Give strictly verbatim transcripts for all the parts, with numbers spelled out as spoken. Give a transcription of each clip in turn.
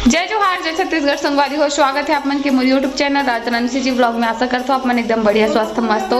जय जोहार, जय छत्तीसगढ़ संगवारी हो, स्वागत है आप मन के मोर YouTube चैनल राजरानी सीजी ब्लॉग में। आशा करता हूँ आप मन एकदम बढ़िया, स्वस्थ, मस्त हो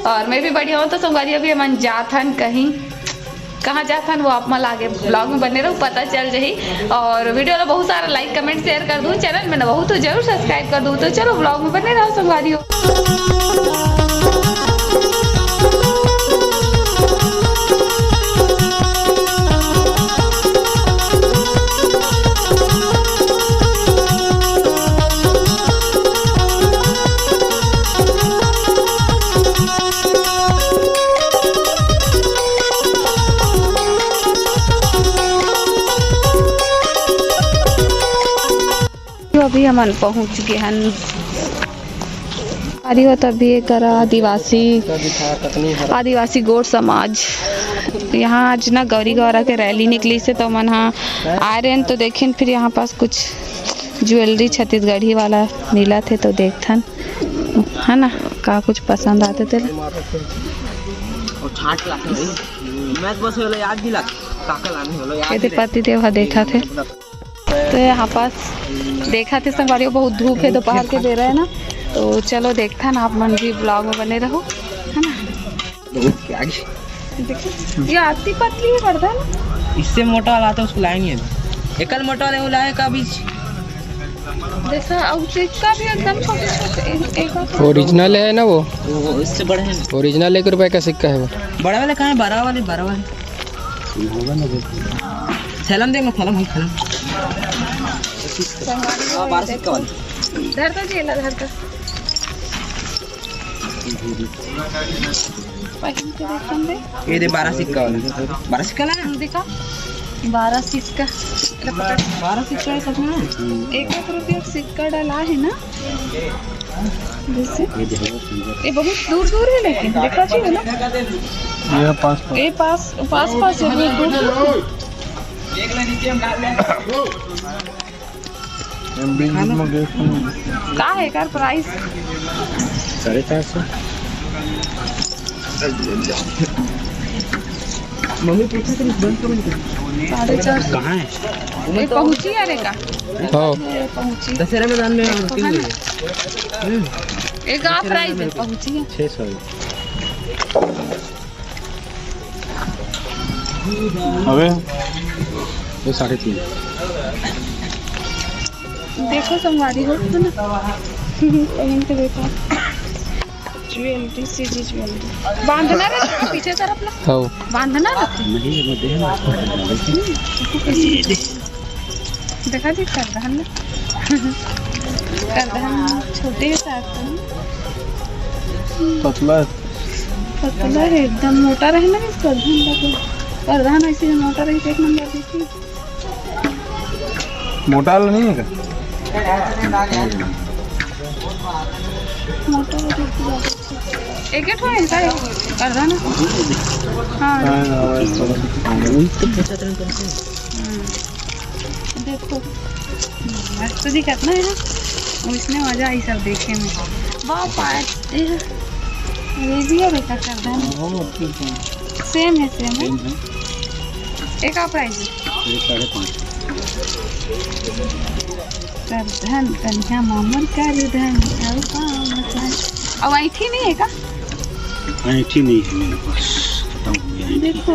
और मैं भी बढ़िया हूँ। तो संगवारी, अभी हमन जात हन कहीं, कहाँ जात हन वो आप मन आगे ब्लॉग में बने रहो, पता चल जाही। और वीडियो ला बहुत सारा लाइक, कमेंट, शेयर कर दू, चैनल में ना बहुत तो जरूर सब्सक्राइब कर दू। तो चलो ब्लॉग में बने रहो संगवारी हो। तो अभी हमन पहुंच गे हन। अरे हो, तभी ये करा आदिवासी, आदिवासी गोंड़ समाज। यहाँ आज ना गौरी गौरा के रैली निकलिस हे, तो मन हा आए रहेन, तो देखेन फिर यहाँ पास कुछ ज्वेलरी छत्तीसगढ़ी वाला मिलत हे, तो देखथन, है ना, का कुछ पसंद आथे तेला। और छाट लाके भाई, मैं तो बस वाला याद दिला, काका लाने वाला याद ये दे। पति देव हा देखत हे। तो यहाँ पास देखत हे संगवारी हो, बहुत धूप हे, दोपहर के बेरा हे ना, तो चलो देखथन, आप मन भी ब्लॉग में बने रहो, है ना। बहुत क्या आगे। देखो, ये आती पतली है, करधन। इससे मोटा वाला आता, उसको लाए नहीं अभी। एकल मोटा वाले वो लाए का बीच। देखा, अब तो इसका भी एकदम छोटे छोटे, ए-, एक बार ओरिजिनल है ना वो? वो इससे बड़े हैं। ओरिजिनल एक रुपए का सिक्का है वो। बड़ा वाले कहाँ है? बारह वाले, बारह वाले। थैलन देख ना, थैलन, वही थैलन। हाँ, बारह सिक्का वाले। धर तो जेला, धर तो। पहिन के देखन दे। ये दे बारह सिक्का वाला। बारह सिक्का ना? दिखा। बारह सिक्का। बारह सिक्का है सच में? एक एक रुपया का सिक्का डाला है ना? जैसे ये बहुत दूर दूर है, लेकिन देखा जी है ना? ये पास पास। ये पास, पास पास है, बहुत दूर दूर। एम बी जी में गए थे। का है एकर प्राइस? साढ़े चार सौ। मम्मी पूछा तो बंद करो इनका। साढ़े चार सौ। कहाँ है? ये पहुँची है रे का? हाँ। ये पहुँची। दशहरा मैदान में होती है। हम्म। एक आप प्राइस है, पहुँची है। छः सौ। अबे, ये साढ़े तीन। देखो संगवारी हो, है ना? पहन के देखो। Jewellery, CG jewellery. बांधना रहता है, पीछे तरफ ना। हाँ। बांधना रहता है। नहीं, मैं देख रहा हूँ। देखा जी, करधन। करधन छोटे साथ में। पतला है। पतला है एकदम, मोटा रहे ना, इस करधन का तो। करधन ऐसे मोटा रही तो एक नंबर देखी। मोटा वाला नहीं है क्या? मोटा वाला तो पूरा अच्छा। एक एक ठो है इनका, करधन। हाँ। हाँ, हाँ, हाँ। हम्म। देखो, मस्त दिखत ना है ना, उसने मजा आई सब देखे में। वाह, पाए, ये, ये भी है बेटा, करधन। हाँ, ठीक है। सेम है, सेम है। सेम है। एक आप प्राइस है? ये साढ़े पाँच। करधन, कन्या मामन करधन, अउ का बताएं? अउ ऐठी नहीं है का? ऐठी नहीं है मेरे पास, खत्म हो गया ऐठी। देखो।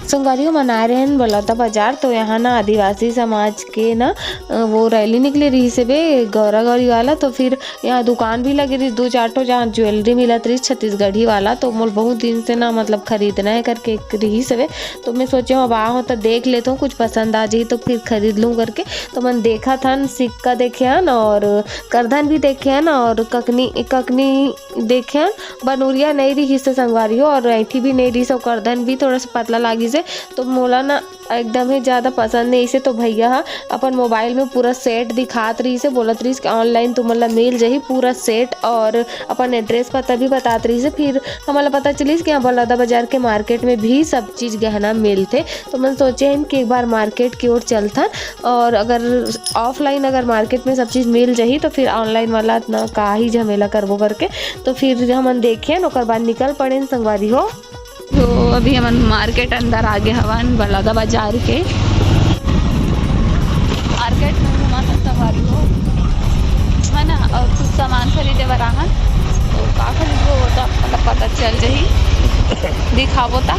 संगवारी हो, मन आए रहेन बलौदा बाजार, तो यहाँ ना आदिवासी समाज के ना, अ, वो रैली निकले रहिस हे बे, गौरा गौरी वाला, तो फिर यहाँ दुकान भी लगे रहिस, दू चार ठो, जहाँ ज्वेलरी मिलत रहिस छत्तीसगढ़ी वाला, तो मोर बहुत दिन से ना, मतलब, खरीदना है करके एक रहिस हवे, तो मैं सोचे हूँ अब आ हूँ तो देख लेता हूँ, कुछ पसंद आ जाही तो फिर खरीद लूँ करके। तो मन देखत हन, सिक्का देखे हन और करधन भी देखे हन और ककनी, ककनी देखे हन, बनुरिया नहीं रहिस हे संगवारी हो, और ऐठी भी नहीं रहिस हे, और करधन भी थोड़ा सा पतला लागिस हे, तो मोला ना एकदम ही ज्यादा पसंद नहीं। इसे तो भैया ह अपन मोबाइल में पूरा सेट दिखात रहिस हे, बोलत रहिस कि ऑनलाइन तुमन ला मिल जाही पूरा सेट, और अपन एड्रेस पता भी बतात रहिस हे। फिर हमन ला पता चलिस कि यहाँ बलौदा बाजार के मार्केट में भी सब चीज गहना मिलथे, तो मन सोचे हन कि एक बार मार्केट की ओर चलथन, और अगर ऑफलाइन अगर मार्केट में सब चीज मिल जाही तो फिर ऑनलाइन वाला इतना का ही झमेला करबो करके, तो फिर हमन देखेन, ओकर बाद निकल पड़ेन संगवारी हो। तो अभी हमन मार्केट अंदर आगे हवन, बलौदा बाजार के मार्केट में घुमा सकता हूँ, है ना। और कुछ सामान खरीदे बर आहन, तो का खरीदबो वो तो मतलब पता चल जाही, दिखाबो ता।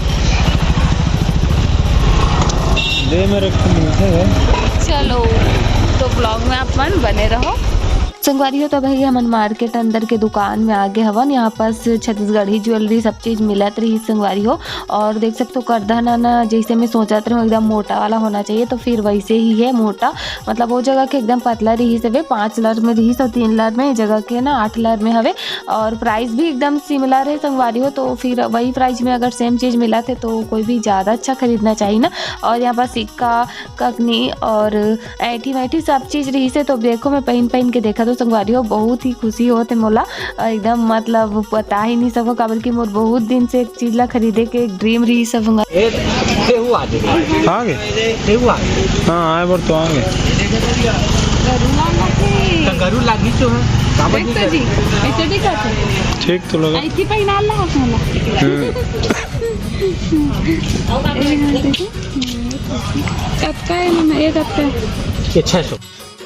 दे मेरे को मिलते हैं। चलो, तो ब्लॉग में आप मन बने रहो। संगवारी हो, तो भाई हमन मार्केट अंदर के दुकान में आगे हवन। यहाँ पास छत्तीसगढ़ी ज्वेलरी सब चीज मिलत रही संगवारी हो। और देख सकते हो करधन ह ना, जैसे मैं सोचत रहूँ एकदम मोटा वाला होना चाहिए, तो फिर वैसे ही है मोटा, मतलब वो जगह के एकदम पतला रही से, पाँच लर में रही और तीन लर में, ये जगह के ना आठ लर में हवे। और प्राइस भी एकदम सिमिलर है संगवारी हो, तो फिर वही प्राइस में अगर सेम चीज मिलत है तो कोई भी ज्यादा अच्छा खरीदना चाहिए ना। और यहाँ पर सिक्का ककनी और ऐंठी वैंठी सब चीज रहिस हे। तो देखो, मैं पहिन पहिन के देखत हों संगवारी हो, बहुत ही खुशी होत हे मोला। अ, एकदम मतलब बता ही नहीं सको, काबर कि मोर बहुत दिन से एक चीज ला खरीदे के एक ड्रीम रहिस हे संगवारी। ए, तेहू आ जाएगा। आ गए? तेहू आ गए। हाँ, आए बार तो आ गए। गरु लागत हे। तो गरु लागी तो है। काबर देख नहीं तो जी, करते? ऐसे भी करते। ठीक तो लगा। ऐसी पहिना ला आप मोला। हम्म। ए, हाँ, देखो। कतका है मम्मा? ये कतका है? ये छह सौ।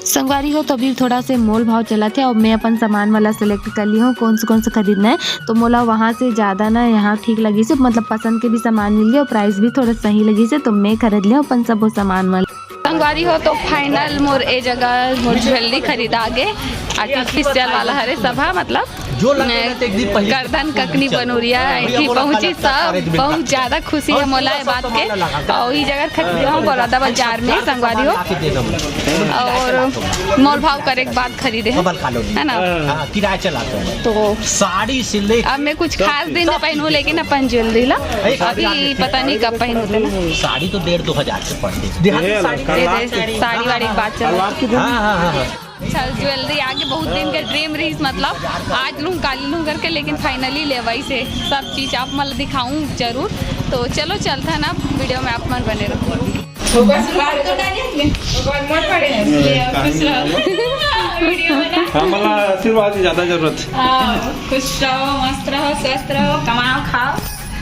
संगवारी हो, तो अभी थोड़ा से मोल भाव चलत हे और मैं अपन सामान वाला सेलेक्ट कर ली हूँ, कौन से कौन से खरीदना है। तो मोला वहाँ से ज्यादा ना यहाँ ठीक लगी से, मतलब पसंद के भी सामान मिल गया और प्राइस भी थोड़ा सही लगी से, तो मैं खरीद लिया अपन सब वो सामान वाला। संगवारी हो, तो फाइनल मोर ए जगह मोर ज्वेलरी खरीदा गे, आर्टिफिशियल वाला हरे सब हा, मतलब जो लगेगा तो एक दिन पहले करधन ककनी बनूरिया ऐंठी पहुंची, सब बहुत ज्यादा खुशी है मोला ये बात के। और ई जगह खरीदे हूँ बलौदा बाजार में संगवारी हो, और मोल भाव करे के बाद खरीदे हैं, है ना? हाँ, किराया चलाते हैं। तो साड़ी से लेके अब मैं कुछ खास दिन नहीं पहनूँ, लेकिन अपन ज्वेलरी ला अभी पता नहीं कब पहनूँ ना। साड़ी तो डेढ़ दो हजार के पड़ती है। देहाती साड़ी। दे दे, साड़ी वाड़ी की बात चल। हाँ, हाँ, हाँ, हाँ। अच्छा, ज्वेलरी आगे बहुत दिन के ड्रीम रहिस, मतलब आज लूँ काली लूँ करके, लेकिन फाइनली लेवाइस हे। सब चीज आप मन ला दिखाऊँ जरूर। तो चलो चलता ना, वीडियो में आप मन बने रहो। हाँ, मतलब आशीर्वाद की ज्यादा जरूरत है। हाँ, खुश रहो, मस्त रहो, स्वस्थ रहो, कमाओ खाओ।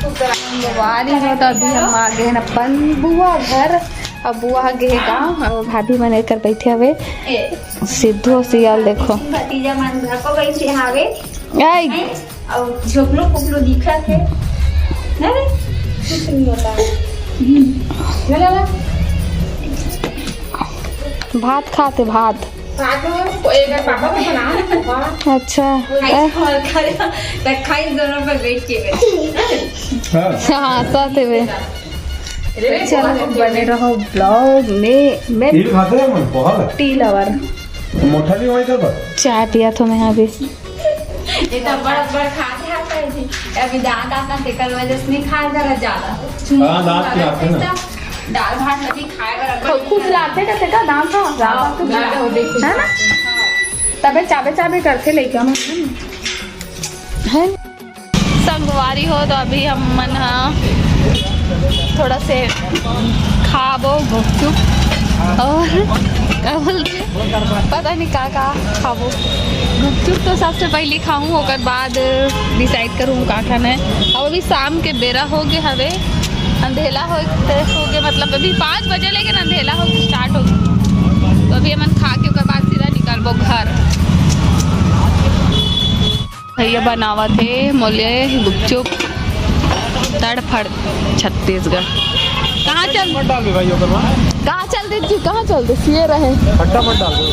संगवारी हो, तो अभी हम आ गए हैं अपन बुआ घर। अब बुआ गे हे गाँव, अउ भाभी मन एकर बैठे हवे। सिद्धू सियाल देखो। भतीजा मन घर को बैठे हावे। आई। हैं? अउ झोपलो फुपलो दिखत हे। ना रे? कुछ नहीं होता। हम्म। ला, ला, ला। भात खाते, भात। भात में वो एकर पापा को बना। अच्छा। खाई ए? और खा, तो खाई दोनों पर बैठ के। हाँ। हाँ, साथ में। चलो, बने रहो ब्लॉग में। मैं टी खाते हैं मन, बहुत है। Tea lover. मोटा नहीं हुआ इधर पर। चाय पिया थो मैं अभी। ये तो बड़, बड़ खाते हैं आप जी। अभी दांत आता, तेकर वजह से नहीं खाए जरा ज्यादा। हाँ, दांत के आते हैं ना। दाल भात नहीं खाए बराबर। खुश लाते का तेका दांत था? हाँ, दांत तो दांत हो, देखो। है ना? तबे चाबे चाबे करते लेके हम, है ना? संगवारी हो, तो अभी हम मन ह थोड़ा से खाबो गुपचुप और का बोलते, पता नहीं का का खाबो। गुपचुप तो सबसे पहले खाऊं, ओकर बाद डिसाइड करूं का खाना है। अब अभी शाम के बेरा हो गए हवे, अंधेला हो, हो गए, मतलब अभी पाँच बजे, लेकिन अंधेला हो स्टार्ट हो गए। तो अभी हमन खा के ओकर बाद सीधा निकलबो घर। भैया बनावत हे मोले गुपचुप तड़फड़ छत्तीसगढ़। कहाँ चल, मत डाल दे भाई, ओकर बाद। कहाँ चल दे जी, कहाँ चल दे? सीए रहे। खट्टा मत डाल दे।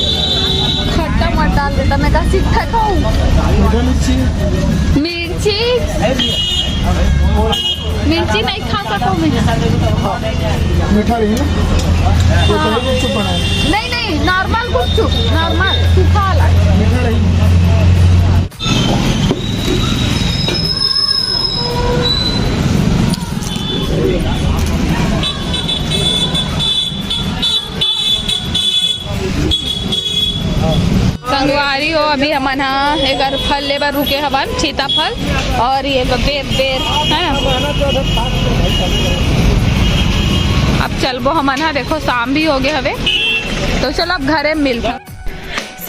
खट्टा मत डाल दे, त मैं का सीख खाऊं? मीठा मिर्ची। मिर्ची, मिर्ची नहीं खा सकूं मैं। मीठा रही ना? तो हाँ। पहले गुपचुप बनाओ। नहीं, नहीं, नॉर्मल गुपचुप, नॉर्मल, सूखा वाला। मीठा रही। संगवारी हो, अभी हमन हा एकर फल ले बर रुके हवन, सीताफल और ये बेर, बेर, है ना? अब चलबो हमन हा, देखो शाम भी हो गए हवे, तो चलो अब घरे मिलथन।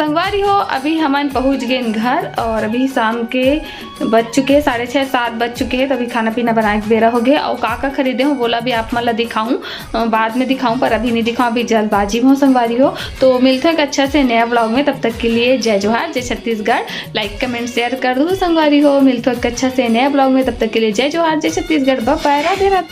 संगवारी हो, अभी हमन पहुंच गेन घर और अभी शाम के बज चुके हैं, साढ़े छः, सात बज चुके हैं। तो अभी खाना पीना बनाए के बेरा हो गए और का का खरीदे हूँ, वोला भी आप मन ला दिखाऊँ, अ, बाद में दिखाऊँ, पर अभी नहीं दिखाऊँ, अभी जल्दबाजी में हो संगवारी हो। तो मिलते हैं एक अच्छा से नया ब्लॉग में, तब तक के लिए जय जोहार, जय छत्तीसगढ़। लाइक, कमेंट, शेयर कर दो संगवारी हो। मिलते हैं एक अच्छा से नया ब्लॉग में, तब तक के लिए जय जोहार, जय छत्तीसगढ़, बाय बाय, राधे राधे।